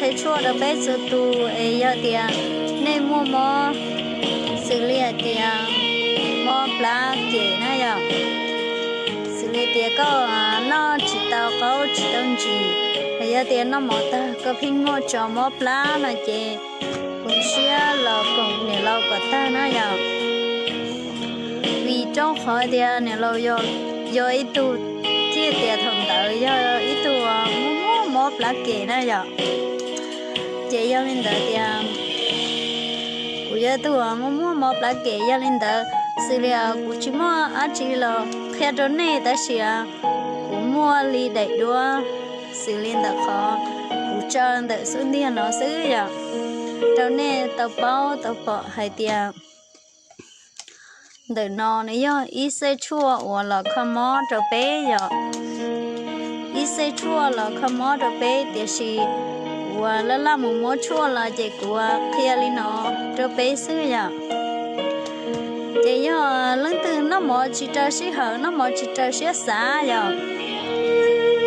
qhia tshuaj rau peb txhua tus es yog tias nej muaj mob, xws li hais tias mob plab kem na yom, xws li tias koj noj tsis tau qaub tsis tau ntsim, los yog tias noj mov tag koj pheej muaj tso mob plab no ces kuv siab los koom niam laus kom tag na yom. Vim rau qhov tias niam laus yog ib tug thiaj tias thaum ntawd yog ib tug muaj muaj mob plab kem na yom. Ces yog li ntawd tias kuv yog ib tug muaj muaj mob plab kem, yog li ntawd xws li kuv tsis muaj dab tsi los qhia rau nej tab sis kuv muaj li daim duab xws li ntawm qhov kuv tso ntawm xub ntiag no xwb yom, rau nej tau paub tau pom hais tias ntawm no nws yog ib xej tshuaj uas los kho mob rau peb yom. Ib xej tshuaj los kho mob rau peb, tiam sis kuv laj laj mus muab tshuaj los ces kuv qhia li no rau peb xwb yom. Ces yog leej twg noj mov tsis raws sij hawm, noj mov tsis raws siab xav yom,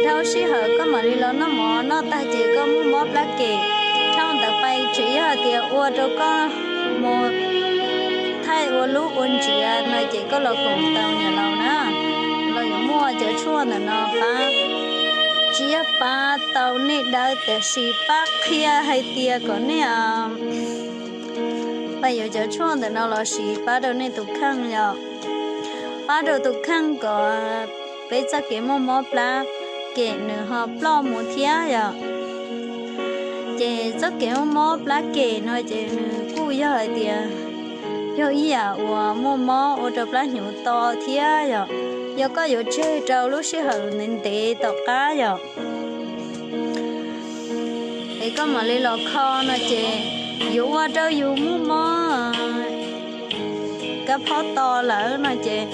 dhau sij hawm koj mam li los noj mov, noj tag ces koj muaj mob plab kem, dhau ntawd pais tseem yog tias ua rau koj mus thaij ua lub ua ntsiav no ces koj los koom tau niam laus na, los yuav muaj cov tshuaj ntawm no pab. Tsis yog pab tau nej dawb, tiam sis pab qhia hais tias kom nej pab yuav cov tshuaj ntawm no los siv pab rau nej tus kheej yom, pab rau tus kheej kom peb txoj kev muaj mob plab kem nws ho ploj mus thiab yom. Ces txoj kev muaj mob plab kem no ces nws kuj yog hais tias yog ib yam uas muaj mob ua rau plab hnyuv to thiab yom. Yog koj yuav tseg rau lub sij hawm ntev ntev tom qab yom, es koj mam li los kho no ces yuav ua rau yus muaj mob kab phob to lawm no ces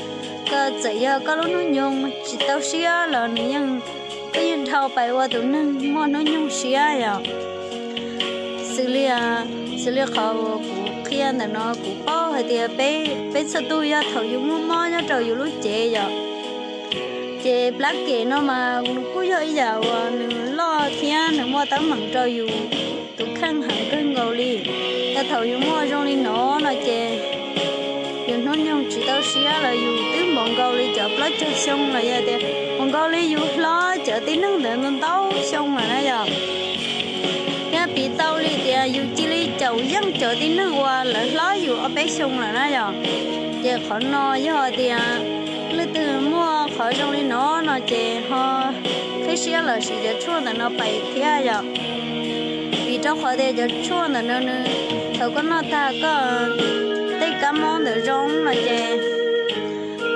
koj txawm yog koj lub hnub nyoog tsis tau siab los nws yeej, koj yeej dhau pais ua tus neeg muaj hnub nyoog siab yom. Xws li, xws li qhov uas kuv qhia ntawm no kuv paub hais tias peb, peb txhua tus yog thaum yus muaj mob nyob rau yus lub cev yom, ces plab kem no mas nws kuj yog ib yam uas nws loj thiab nws muaj teeb meem rau yus tus kheej heev kawg nkaus li. Yog thaum yus muaj zoo li no no ces yus hnub nyoog tsis tau siab los yus twb npaum nkaus li cov plaub caug xyoo los yog tias npaum nkaus li yus hlob cov tib neeg ntawd ntau ntau xyoo lawm na yom. Thiab piv tau li tias yus cia li caum yeej cov tib neeg uas lawv hlob yus ob peb xyoo lawm na yom. Ces qhov no yog tias leej twg muaj qhov zoo li no no ces ho qhib siab los siv cov tshuaj ntawm no pais thiab yom. Vim rau qhov tias cov tshuaj ntawm no nws thaum koj noj tag koj tej kab mob ntawd zoo no ces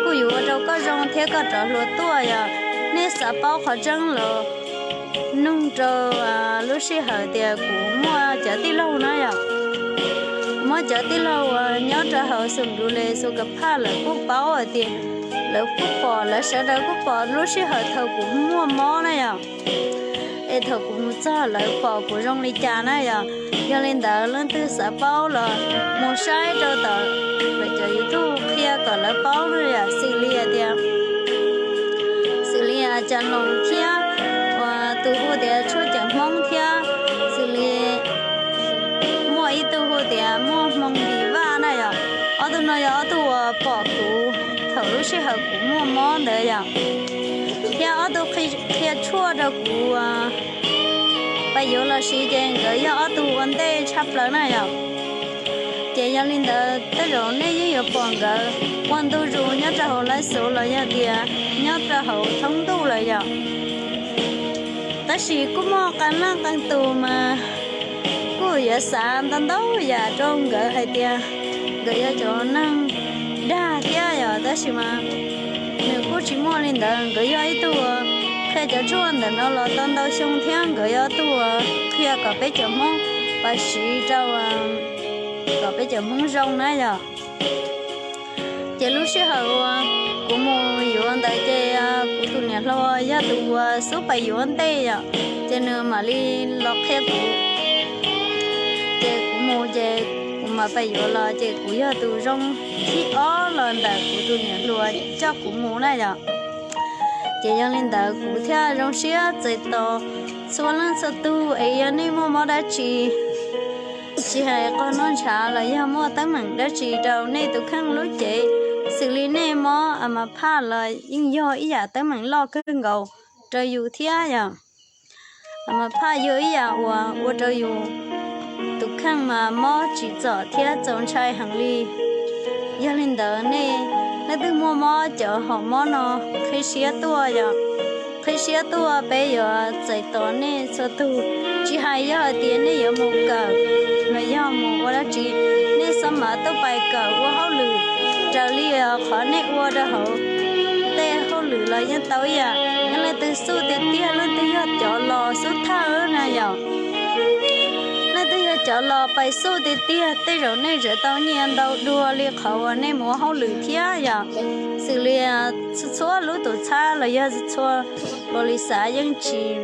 kuj yuav ua rau koj zoo thiab koj rov hluas tuaj yom. Nej xav paub qhov tseeb los nug rau lub sij hawm tias kuv muaj cov tij laug na yom. Muaj cov tij laug uas nyob rau hauv xum du le xu ka phaj lawv kuj paub hais tias lawv kuj pom, lawv sawv daws kuj pom lub sij hawm thaum kuv muaj mob na yom. Es thaum kuv mus txog lawv pom kuv zoo li cas na yom. Yog li ntawd leej twg xav paub los mus saib rau tom cov YouTube qhia kom lawv paub na yom. Xws li hais tias, xws li Cas Loos thiab tus hu tias Tshuaj Cawm Hmoob thiab xws li muaj ib tug hu tias Muaj Hmoo Npis Vaj na yom. Ob tug no yog ob tug uas pom kuv thaum lub sij hawm kuv muaj mob ntawd yom. Thiab ob tug qhia tshuaj rau kuv pais yuav los siv ces nkawd yog ob tug ua ntej tshaj plaws na yom. Ces yog li ntawd tej zaum nej yeej yuav pom nkawd ua ntu zus nyob rau hauv live xov los yog tias nyob rau hauv thoob ntuj lawm yom. Tab sis kuj muaj qee leej qee tus mas kuj yuav xav ntau ntau yam rau nkawd hais tias nkawd yog cov neeg dag thiab yom, tab sis mas nws kuj tsis muaj li ntawd. Nkawd yog ib tug qhia cov tshuaj ntawm no los tau ntau xyoo thiab nkawd yog tus qhia kom peb cov Hmoob pab siv rau kom peb cov Hmoob zoo na yom. Ces lub sij hawm uas kuv mus yuav ntawd ces kuv tus niam hluas yog tus uas xub pais yuav ntej yom, ces nws mam li los qhia kuv. Ces kuv mus ces kuv mam pais yuav los ces kuv yog tus zoo thib ob los ntawm kuv tus niam hluas coj kuv mus na yom. Ces yog li ntawd kuv thiaj zoo siab txais tos txhua leej txhua tug es yog nej muaj mob dab tsi, tsis hais qhov noj ntshav los yog muaj teeb meem dab tsi rau nej tus kheej lub cev, xws li nej mob a mas phaj los yeej yog ib yam teeb meem loj kawg nkaus rau yus thiab yom. A mas phaj yog ib yam uas ua rau yus tus kheej mas mob tsim txom thiab txaus ntshai heev li. Yog li ntawd nej leej twg muaj mob cov hom mob no qhib siab tuaj yom, qhib siab tuaj peb yuav txais tos nej txhua tug. Tsis hais yog hais tias nej yuav mus kawm los yog mus ua dab tsi, nej xab mav tuaj pais kawm ua hauj lwm raws li qhov nej ua rau hauv tej hauj lwm los yeej tau ib yam. Yog leej twg xub tiag tiag leej twg yog cov los xub thawj na yom, leej twg yog cov los pais xub tiag tiag tej zaum nej tseem tau nyiaj ntau dua li qhov uas nej mus ua hauj lwm thiab yom. Xws li txhua txhua lub tuam txhab los yog txhua txhua npaum li xav yeej tsis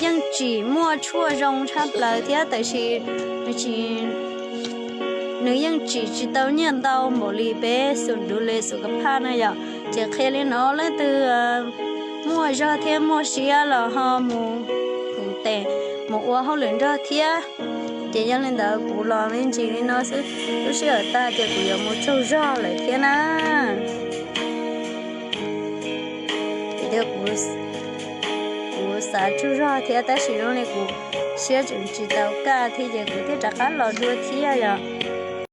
yeej tsim muaj tshuaj zoo tshaj plaws thiab tab sis nws tsis, nws yeej tsim tsis tau nyiaj ntau npaum li peb xum duv le xum ka phaj na yom. Ces qhia li no leej twg muaj zog thiab muaj siab los ho mus, kuv tes mus ua hauj lwm nrog thiab. Ces yog li ntawd kuv los me ntsis li no xwb, lub sij hawm tag ces kuv yuav mus tsaug zog lawm thiab na. Ces kuv xav tsaug zog thiab tab sis zoo li kuv siab tseem tsis tau kaj thiab ces kuv thiaj rov qab los dua thiab yom.